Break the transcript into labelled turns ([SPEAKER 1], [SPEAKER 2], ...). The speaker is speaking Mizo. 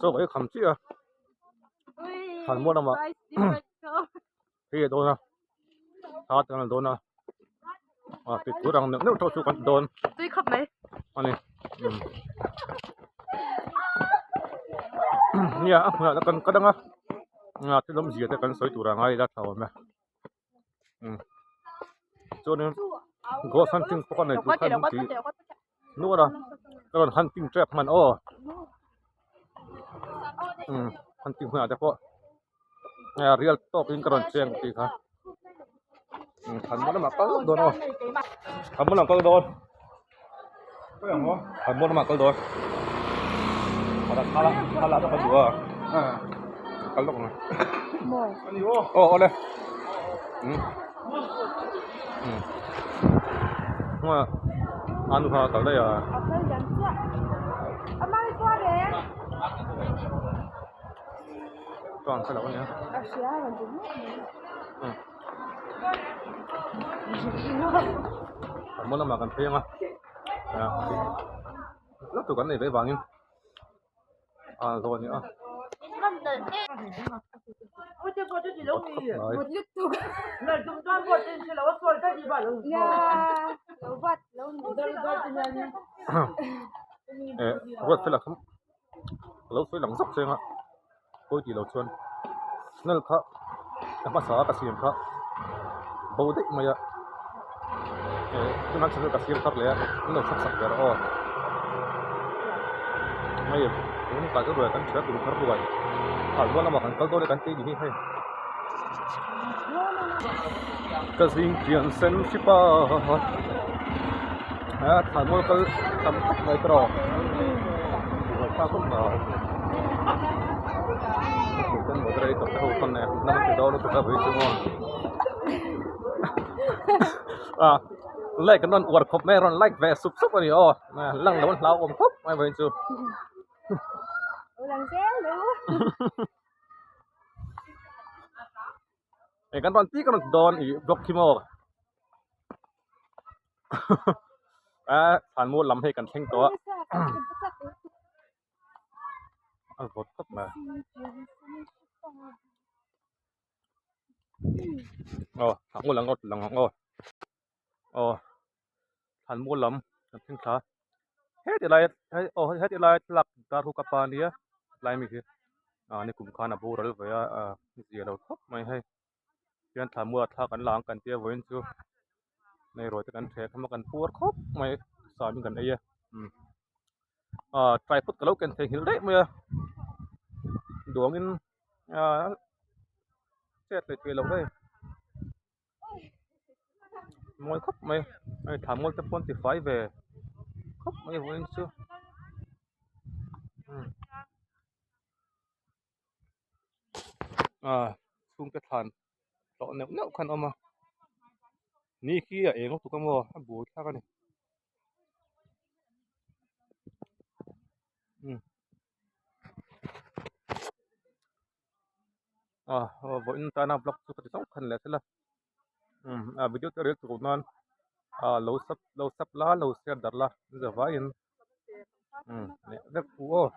[SPEAKER 1] Chaw ei kham chiah a thlanmual lamah hei a dawn a thla te kan la dawn a ah tih tur ang neuh neuh tawh chu kan ti dawn
[SPEAKER 2] tui khawp mai
[SPEAKER 1] a ni nia a hmunah te kan kal ang a thil awmzia te kan sawi tur a ngai ila tha awm e. Chuanin ghost hunting pawh ka nei tur khan tih nual a ka rawn hunting tep hman aw umm hunting hunah te pawh rial tawkin ka rawn cheng tih kha umm thlanmual lamah kal dawn aw thlanmual lamah kal dawn thlanmual lamah kal dawn thla lah ka duh a kal lawk ang aw awle umm umm a nu kha a kal daih a. Chuan ka lo ania. Umm. Thlanmual lamah kan phei ang a la tur kan nei ve vangin a zawn a ni a. Eh ruat fel a kha ka lo sawi lang zauh cheng a pawi tih loh chuan channel kha ka hmasa a ka siam kha bo daih mai a eh tunah channel ka siam thar leh a min lo chhak sak ve rawh aw hei tun kai ka ruai kan hria tur thar ruai khalh rual lamah kan kal dawn e kan tih ni hi hei ka zing pian sen hrip a a thlanmual kal tam khawp mai ka rawh buaithlak khawp mai kan moderator te ho pawn e nang ti dawn lutuk a vui chu maw a like an rawn uar khawp mai a rawn like ve sup sup a ni aw lang lo an hlauhawm khawp mai vawiin chu. Eng kan rawn tih ka rawn ti dawn ih block khi maw a thlanmual lam hei kan thleng tawh a a vawt khawp mai aw thlanmual lam ka lang ang aw aw thlanmual lam kan thleng thla heti lai hei aw heti lai thlalak dar hu ka pa ania tlai mi khi ah nikum khan a boral ve a ah zia lo khawp mai hei hian thlanmual ah thla kan la ang kan tia vawiin chu nei ruai te kan ṭhek a kan puar khawp mai sa in kan ei a umm ah tripod ka lo ken theihnghilh daih mai a duangin ah chet leh theih loh hei. Mawi khawp mai hei thlanmual te pawh an ti fai ve khawp mai vawiin chu umm ah chhungte thlan hlawh neuh neuh khan a awm a ni khi a eng lutuk a maw a bur thlak a ni umm. Ah vawiin tana vlog chu ka ti chauh khan leh thil a umm a video te rel tur nan ah lo sub lo sub la lo share darh la zavaiin umm leh vek pu aw.